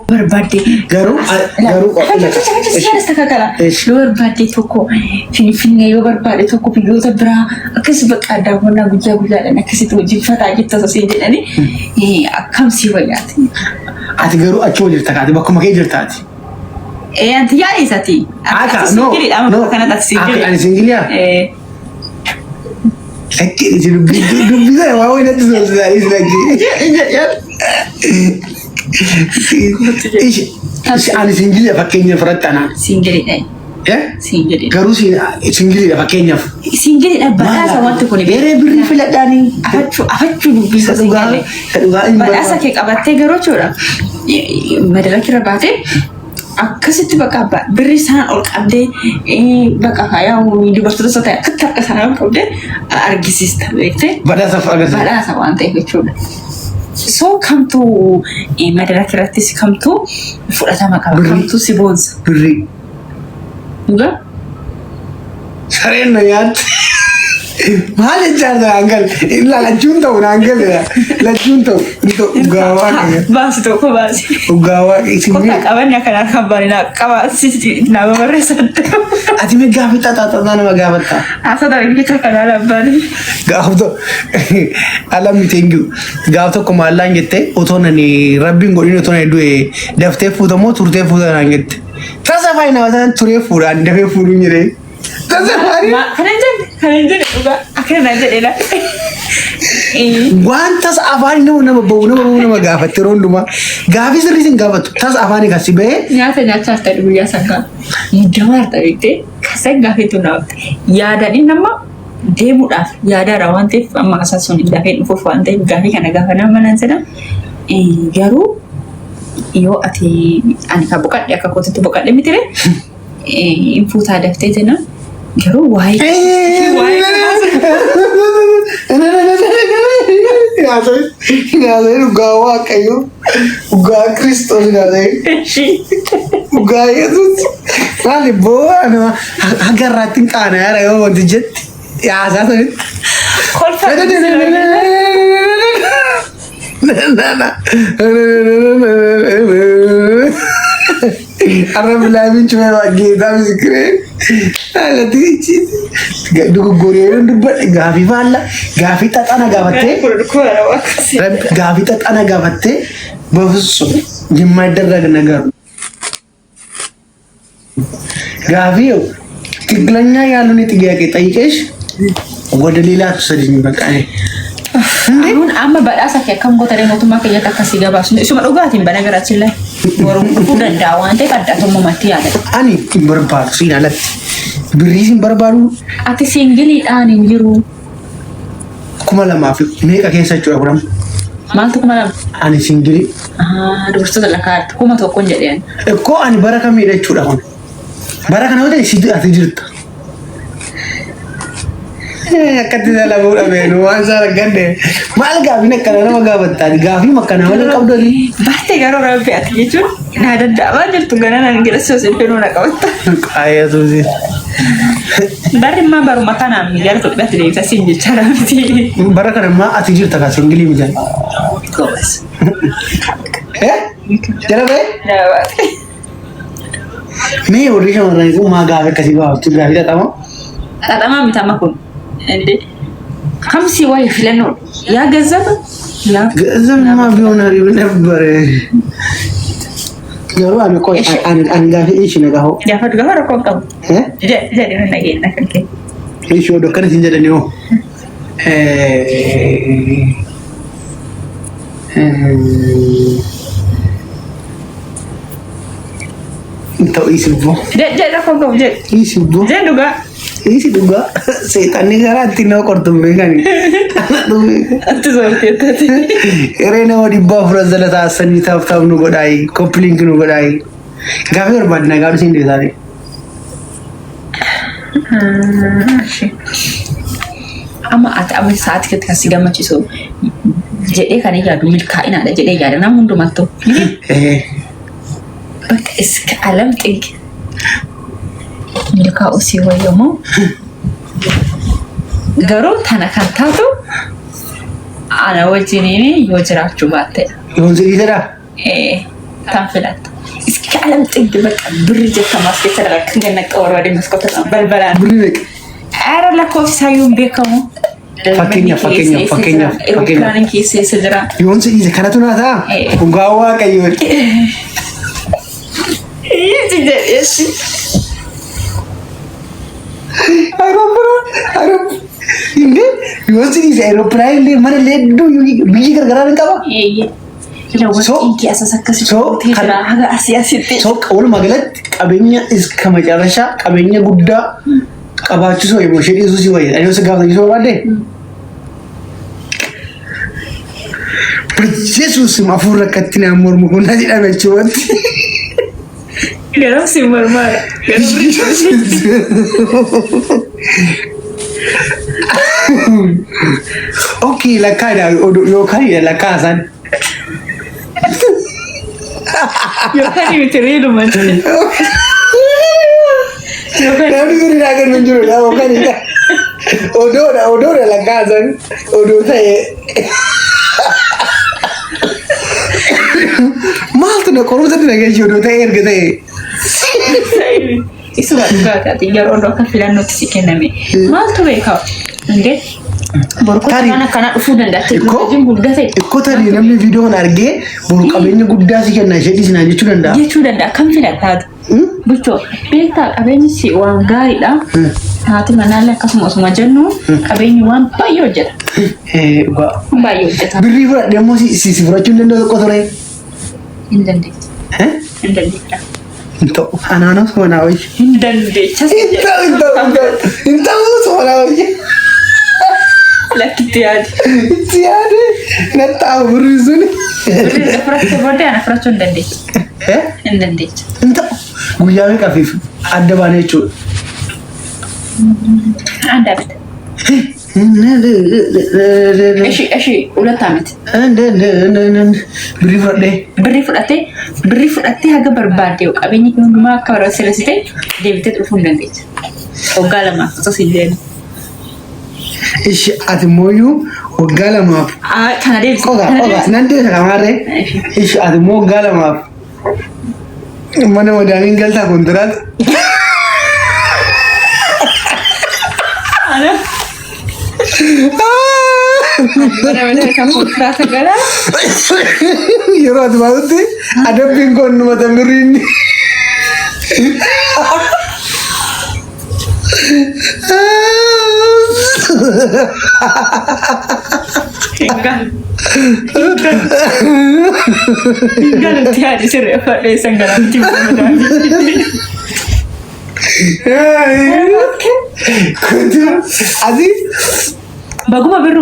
Barbaadde. Garuu garuu Yoo barbaadde tokko Finfinnee, yoo barbaadde tokko biyyoota biraa, akkas bakka daawwannaa guyyaa guyyaadhaan akkasitti wajjin fataa jettu osoo siin jedhanii akkam si wayyaati? Ati garuu achuma jirta kaati, bakkuma kee jirta ati. Ee, anti yaada isaati. Aka Ati no single dha no amma kanatti ati single. Ani single yaa. Ee. Lakki isi dubbii dubbii sana waa wayii natti soolsisaa isi lakki. Ishi ani single fakkeenyaaf irratti anaan. Single dha. Eh? Single dha. Garuu single dha fakkeenyaaf. Single dha, badhaasa wanti kun. Yeree birrii filadhaanii. Afachuu afachuu dubbii Isa dhugaa isa dhugaa hin Badhaasa barbaadu. kee qabattee garuu jechuudha. Madaraka irra baatee akkasitti bakka abbaa birri isaan ol qabdee, bakka faayaa dubartoota isa ta'e akkatti harka isaan ol qabdee argisiista, beektee. Badhaasa agarsiisa. Badhaasa waan ta'eef jechuudha. So kamtu madaraka irrattis kamtu fudhatama qaba? Birrii. Kamtu si boonsa? Birrii. Dhugaa? Sareen na nyaatti. Maal jechaa jirta naan galle? Illaa lachuun ta'u naan galle. Lachuun ta'u. Hin ta'u. Dhugaa Waaqa. Baasi, tokko baasi. Dhugaa Waaqa isin Kottaa qabanni akka harkaan baane naa qabaasi nama barreessan. Ati mee gaafii xaxaa xaxaa nama gaafatta. Asa dargaggeessa kanaa labbaan. Gaaf tokko alamni teenyu gaaf tokko maallaan jette, otoo nani rabbiin godhin otoo nani du'e daftee fuuta moo turtee fuuta naan jette. Tasa faayinaa waan turee fuudhaan dafee fuudhuun jedhee. Tasa faayinaa. Kana hin jenne, dhugaa akkana naan jedhe la. Waan tasa afaan nama bahu nama gaafatte yeroo hundumaa gaafii sirrii sin gaafattu, tasa afaanii kan si bahee. Nyaata nyaachaa ta'e guyyaa sangaa muddamaa harta beektee kasan gaafeetu naaf yaadan inni amma deemuudhaaf yaadaadha waan ta'eef, amma asaa sun dafee dhufuuf waan ta'eef gaafii kana gaafa nama nan jedha. Garuu yoo ati ani kan boqadhe akka kootitti boqadhe mitire hin fuutaa daftee jenna, garuu waa'ee Nyaatanii dhugaa Waaqayyo, dhugaa Kiristoos nyaatanii, dhugaa Yesuus. Maali boo, haga irraatti hin qaana yaara yoo wanti jetti yaasaa sanitti. Kolfa. Arra bilaabiin cimee geetaa misikiree. Dogoggoree yoon dubbadhe gaafii faalla, gaafii xaxana gaafattee, gaafii xaxana gaafattee በፍጹም የማይደረግ ነገር ነው። ጋፊው ትክክለኛ ያልሆነ ጥያቄ ጠይቀሽ ወደ ሌላ ትወሰድኝ። በቃ እኔ አሁን amma badhaasa kee akkam gootare mootummaa keenyatti akkasii gabaasu isuma dhugaatiin በነገራችን ላይ boruu dhufuu danda'a waan ta'eef adda tokkummaatti yaadata. Ani hin barbaadu, siin alatti birrii hin barbaadu. Ati single dhaan hin jiru. 2000 fi meeqa keessa jechuudha kunan. Maaltu 2000? Ani single. Dubartoota lakkaa'atti 1000n jedheen. Ikkoo ani bara kamiidha jechuudha kun. Bara kana yoo ta'e si ati jirta. Akkatti dalaguu dhabeenu waan isaa argadde. Maal gaafiin akkana nama gaafattaani? Gaafii makkanaa malee qabdani. Baatee garuu rabbi ati jechuun naa danda'amaa jirtu gana naan gara soosii na qabatta. Yesuusi. Barri immoo baruma kanaan gara Itoophiyaatti deebisa siin jechaadha miti. Bara kana immoo ati jirta kaa single mijan. Goobas. Eh? Jala ba'e? Mee warri shamarranii kun maa gaafii akkasii gaafachuu gaafii xaxamoo? Xaxamaa miti amma kun. Kamsi wayi filannoo yaa ገንዘብ yaa ገንዘብማ ቢሆን አሪፍ ነበር። Garuu ani qoy ani ani gaafii ishii na gaafoo. Gaafa gaafa rakkoo qabu. Eh? Jedhi nageenya kan kee. Ishii odoo akkana siin jedhani hoo. Ta'u isi boo. Jedhi rakkoo qabu jedhi. Isi boo. Jedhi dhugaa. Isi dhugaa. Seexanni karaa ittiin nama qortu hin beekani. Ati soortii ettati. Yeree nama 400 jala taasisanii tap tap nu godhaayi. Copy link nu godhaayi. Gaafii barbaadina gaafii siin deesaanii. Amma ati amma sa'aatii keetti kan si gammachiisu jedhee kan yaadu milkaa'inaadha jedhee yaada nama hundumattuu. Bakka iska alam xigg milkaa'uu si wayyamoo, garuu tana kan taatu ana wajjiniin yoo jiraachuu baattedha. Yoon si dhiisedha? Eh. Tan filatta. እስከ ዓለም ጥግ በቃ ብር jettama as keessa dha kan ganna barbaade maskoota balbalaan. Birrii meeqa? Ara lakkoofsaayyuu hin beekamu. Fakkeenyaaf, fakkeenyaaf, fakkeenyaaf, Aeroplaaniin keessa eessa jira? Yoon si dhiise kanatu naa ta'a? Dhugaa Waaqayyoo. Itti jedheessi. Aerooplaan illee yoon si dhiise aerooplaan illee mana illee hedduu biyyi gargaraa ni qaba. Eeyyee. Warqiin keessas akkasii guutee jira haga asii asitti. So walumaa galatti qabeenya iska macarrashaa qabeenya guddaa qabaachisuu yommuu ishee dhiisuu si wayya. Ani yoo si gaafachuu barbaadde. Yesuus hafuurri akkatti naan mormu kun na jedhame jechuudha. Garuu si mormaadha. Okay, lakkaadha yookaan lakkaa isaan. Yookaan miti riiluma. Yookaan Namni sirrii naa kennu hin jiru yookaan odoodha odoodha lakkaa isaan odoo ta'e. Maaltu na qorumsatti na geessu odoo ta'e erga ta'e. Isuma dhugaati yeroo odoo akka filannootti si kenname. Maaltu beekaa? Indee borkoo Tarii- kan akkanaa dhufuu danda'a. Ikkoo- Teknooloojiin guddate Ikkoo tarii namni viidiyoo kana argee boru qabeenya guddaa si kenna ishee dhiisnaa jechuu danda'a. Jechuu danda'a. Kam filattaatu? Bulchoo beektaa qabeenyi si waan gaariidha. Haati manaallee akkasuma osuma jennu qabeenyi waan baay'ee hojjeta. Dhugaa. Waan baay'ee hojjeta. Birrii fudhadhee immoo si si fudhachuu hin danda'u tokko ture. Hin dandeettu. Hin dandeetta. Hin ta'u. Anaanoo somanaa wayya. Hin dandeechas. Hin ta'u hin ta'u hin ta'u hin ta'u somanaa wayya. Lakkitti yaadi. Itti yaade nattaa'a birrii suni. Birrii fudhattee booddee ana fudhachuu hin dandeechu. Hin dandeechu. Hin ta'u. Guyyaa meeqaafiif adda baanee jechuudha. አንድ ዓመት እሺ እሺ ሁለት ዓመት Birrii fudhadhee. Birrii fudhattee birrii fudhattee haga barbaadde qabeenyi kun hundumaa akka barbaadde sirreessitee deebitee dhufuu hin dandeecha. Waggaa lamaaf osoo siin deemu. Ishi ati immoo waggaa lamaaf. Kana deebisi. Qofa Kana qofa deebisi. nan deebisa kamaarree. Ishi ati immoo waggaa lamaaf mana madaamiin galtaa kontiraata. Ana mana mana kan kontiraata galaa. Yeroo ati baatutti adabbiin kun mata birriin. Hin galu. Hin galu itti yaadi sirreeffadhee san galaatti mana madaamii. Kuntu ati Baguma birru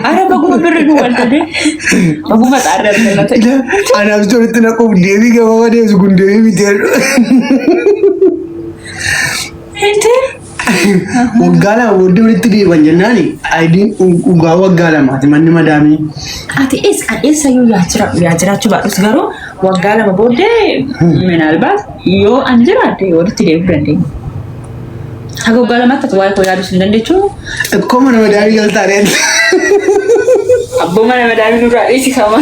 ara baguma birri nu waldade baguma xaarra argannate. Anaaf walitti naquuf deebii gabaabaa deebisu kun deebii miti jedhu. Inte Waggaa lama booddee walitti deebi'an jennaan ayidiin dhugaa waggaa lamaati manni madaamii. Ati eessayyuu yaa jira yaa jiraachuu baadhus garuu waggaa lama booddee minaalbaat yoo an jiraadhe walitti deebi'uu dandeenya. Haga waggaa lamaatti ati waa'ee koo yaaduu hin dandeechuu. Ikkoo mana madaamii galtaa re'ee. Abboo mana madaamii nurraa dhiisi kama.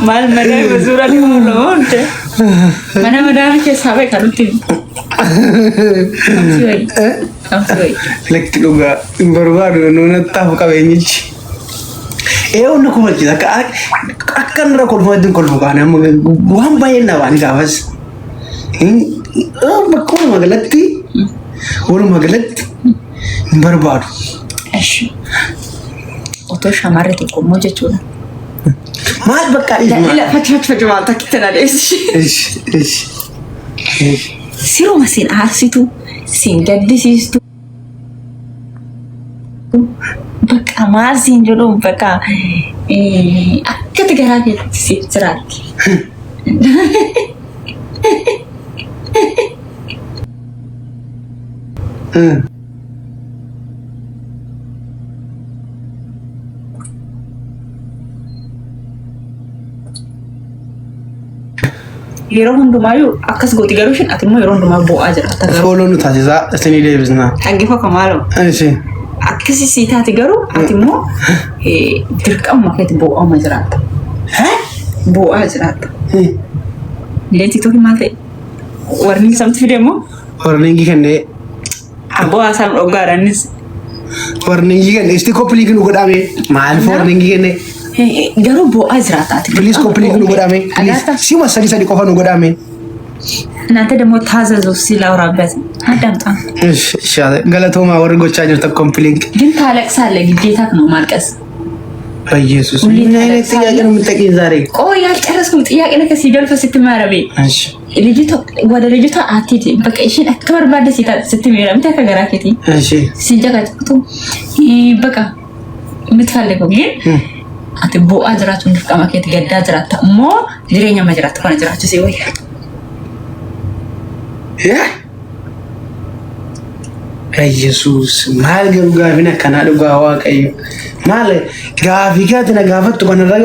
Maal madaamii bazuuraa deemuu loonte. Mana madaamii keessaa ba'e kan nutti. Kamsi wayi. Kamsi wayi. Lakki dhugaa hin barbaadu nuun taa'u qabeenyichi. Ee wanni kofalchiisa akka akka irra kolfaatti hin kolfu kaane amma waan baay'een dhabaan gaafas. Bakka walumaa galatti hin barbaadu. Eshi. Otoo shamarri tokko immoo jechuudha. Maal bakka dhiisuma? Ila fachi fachi fachi maal takkitti na dheessi. Ishi ishi. Siruma siin aarsitu, siin gaddisiistu. Bakka maal siin jedhu bakka akkati garaa keetti siif jiraatti. Yeroo hundumaayyuu akkas gooti garuu ishiin ati immoo yeroo hundumaa boo'aa jiraata garuu. Follow nu taasisaa isinii deebisnaa. Dhaggeeffa maaloo. Ishi. Akkasii sii taate garuu ati immoo dirqamuma keetti boo'aama jiraatta. Boo'aa jiraatta. Illee TikTok maal ta'e? Warni samti fide immoo Warningii kennee. Aboo haasaan dhoggaadha innis. Warningii kenne. Isti copy link nu godhame. Maaliif warningii kenne? Garuu boo'aa jiraata ati. Please copy link nu godhame. Please. Agarta? Sima sadi sadi qofa nu godhame. እናንተ ደግሞ ታዘዙ ሲላውራበት አዳምጣ። እሺ እሺ galatoomaa warri gochaa jirtan copy link. ግን ታለቅሳለህ፣ ግዴታክ ነው ማልቀስ። በኢየሱስ ምን አይነት ጥያቄ ነው የምትጠይቂኝ ዛሬ? ቆይ አልጨረስኩም። ጥያቄ ለከ ሲገልፈ ስትማረቤ እሺ ልጅቷ ወደ ልጅቷ አትሂድ። በቃ isheen akka barbaadde ስትሜራ ከገራ ኬቲ እሺ ሲጨቃጨቅቱ በቃ የምትፈልገው ግን ati bu'aa jiraachuun dirqama keeti gaddaa jiraatta immoo jireenya amma jiraattu kana jiraachuu si wayya. ኢየሱስ maal garuu gaafiin akkanaa dhugaa waaqayyo maal gaafii kaati na gaafattu kanarra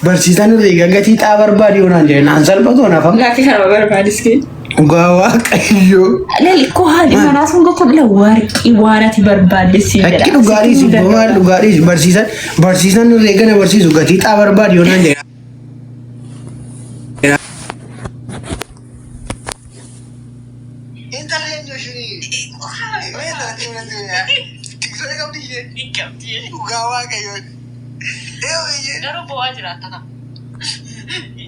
barsiisaan herreega gatii xaa barbaadi yoo naan jedhe naan salphatu anaaf amma Gaaffii kana barbaadis kee. dhugaa waaqayyo. Lali koo haadhi manaa sun gocha bila warqii waan ati barbaadde si jedha. Akki dhugaadhiis maal dhugaadhiis barsiisaan barsiisaan herreega na barsiisu gatii xaa barbaadi yoo naan jedhe. Dhugaa waaqayyo. Garuu bu'aa jiraatta kana.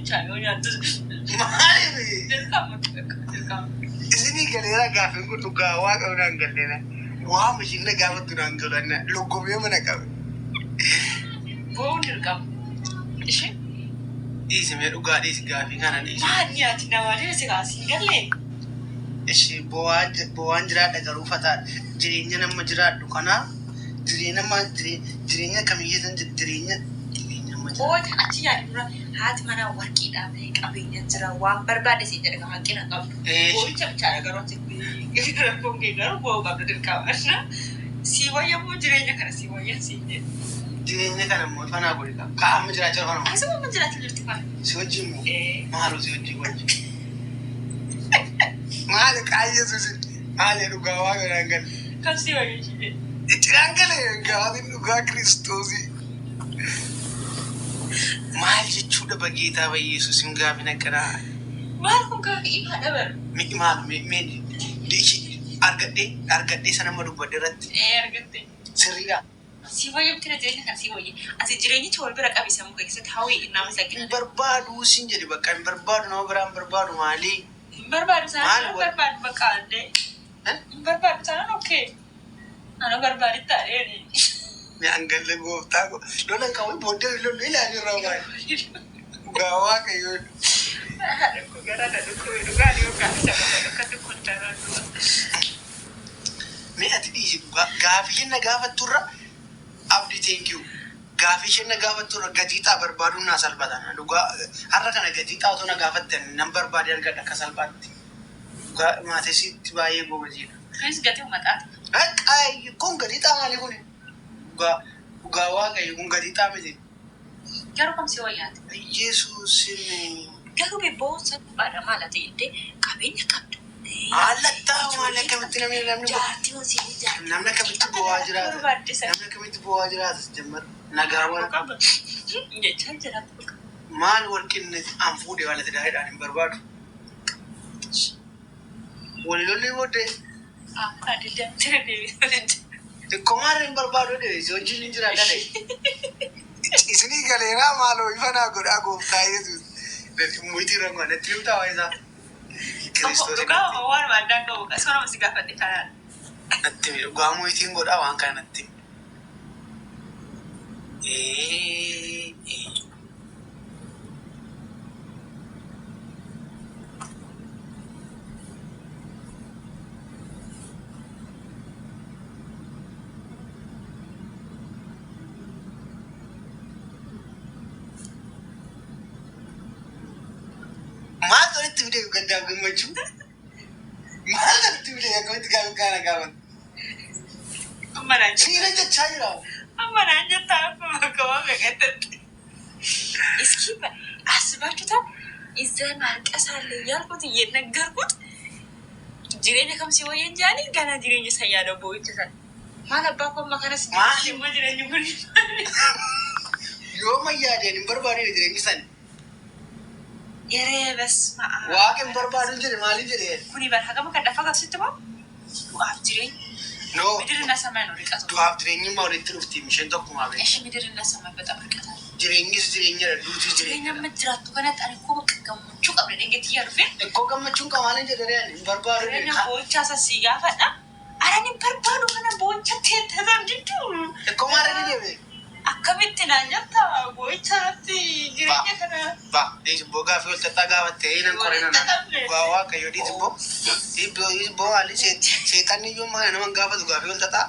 Chaayoo nyaattus. Maaliif? Dirqama dirqama. Isinii galeera gaafiin kun dhugaa waaqa naan galleena. Waa mishiin na gaafattu naan galanna loggomee mana qabe. Bu'uun dirqama. Ishee Dhiisi mee dhugaa dhiisi gaafii kana dhiisi. maal nyaati namaa si kaasii hin galle. Ishi bo'aan jiraadha garuu fataa jireenya nama jiraadhu kanaa jireenya nama jireenya kamiyyee jireenya jireenya nama jiraadhu. Qoota achi yaadi dura haati manaa warqiidha qabeenya jira waan barbaade siin jedha hanqina qabdu. Boo'icha bichaadha garuu ati rakkoon kee garuu bo'oo qabdu dirqama. Si wayya moo jireenya kana si wayya siin jedha. Jireenya kana immoo fanaa godhi kaa'ama jiraachaa kana Asuma amma jiraachuu jirti kana. si wajjin moo maaloo si wajjin wajjin. Maali qaayyesuus maali dhugaa waaqa naan galle. Kan si wayya ishee. Itti naan gale gaafiin dhugaa kiristoosii. Maal jechuudha bageetaa በኢየሱስ gaafin akkanaa. Maal kun gaafii ifa dhabar. Mi maal mi mi argadhee argadhee sana nama dubbadhe irratti Argatte. sirriidha. Si wayya bitina jireenya kana si wayya. Ati jireenyicha wal bira qabi sammuu kee keessatti hawwii nama Hin saggina. barbaadu sin jedhe bakka hin barbaadu nama biraa hin barbaadu maali? Hin barbaadu Maal sana hin barbaadu bakka illee. Hin barbaadu sana okay. Ana barbaadu taa'ee. Mi hangalle gooftaa ko lola qabu booddee lollu ilaalu irraa maali? Dhugaa waaqayyo. Mee ati dhiisi dhugaa gaafii isheen na gaafatturra abdi thank you. Gaafii isheen na gaafatturra gatii xaa barbaaduun naa salphata. Dhugaa har'a kana gatii xaa otoo na gaafatte nan barbaade argadha akka salphaatti. Dhugaa maatesiitti baay'ee gobaziidha. Kunis gatii maqaati. Kun gatii xaa maali kuni? Dhugaa dhugaa waaqayyo kun gatii xaa miti. Garuu kam si wayyaati? Yesuus Garuu bebboo salphaadha maal ati illee qabeenya qabdu. Haalattaa maali akkamitti namni namni Jaartii hojii jaartii. namni akkamitti bo'aa jiraata? Namni akkamitti bo'aa jiraata jammar nagaa wal Jechaa jira. maal warqinni an fuudhee waan ati hin barbaadu. Wal lolli booddee xiqqoo maal hin barbaadu jedhe si wajjin hin jiraadha dhe. Isinii galeeraa maaloo ifa naa godhaa gooftaa Yesuus. Muyitii rangaa natti himtaa waa isaa. Kiristoos Dhugaa waan addaan qabu akkasuma si gaafadhe kanaan. natti himi dhugaa muyitiin godhaa waan kana natti himi. Ee. Maal walitti fidee gaddaaf gammachuu? Maal walitti fidee akkamitti gaafa kana gaafatu? Amma naan jettaa. Siira jechaa jira. Amma naan jettaa akkuma bakka waan meeqatti. እስኪ አስባችሁታል? እዛ ማልቀስ አለ እያልኩት እየነገርኩት jireenya kam si wayyan jaanii gana jireenya san yaada boo'icha san maal abbaa koo amma kanas Maal? immoo jireenyi kun Yoo ma yaadeen hin barbaadne jireenyi sani. Yeree basma. Waaqa hin barbaadu jedhe maaliif jedhe? Kuni bar hagam akka dhafa qabsitti moo? Du'aaf jireenya. No. ምድርና ሰማይ ነው ርቀቱ። Du'aaf jireenyummaa walitti dhufti isheen tokkumaa beeku. እሺ ምድርና ሰማይ በጣም ርቀት አለ። Jireenyis jireenyadha, duutis Jireenya jireenya. amma jiraattu kanatti ani koo bakka gammachuu qabna dhengetti yaa dhufe. Ikkoo gammachuun qamaaleen jedhanii ani hin barbaadu. Jireenya boo'ichaa isa sii gaafadha. Arani barbaadu kana boo'icha teettatan jidduu. Ikkoo maal irra deeme? Akkamitti naan jetta boo'icha irratti jireenya kana. Ba, dhiisiboo gaafii wal xaxaa gaafattee nan qoree nan. Waa waaqayyo dhiisiboo. Dhiisiboo haalli seexanni iyyuu mana nama gaafatu gaafii wal xaxaa.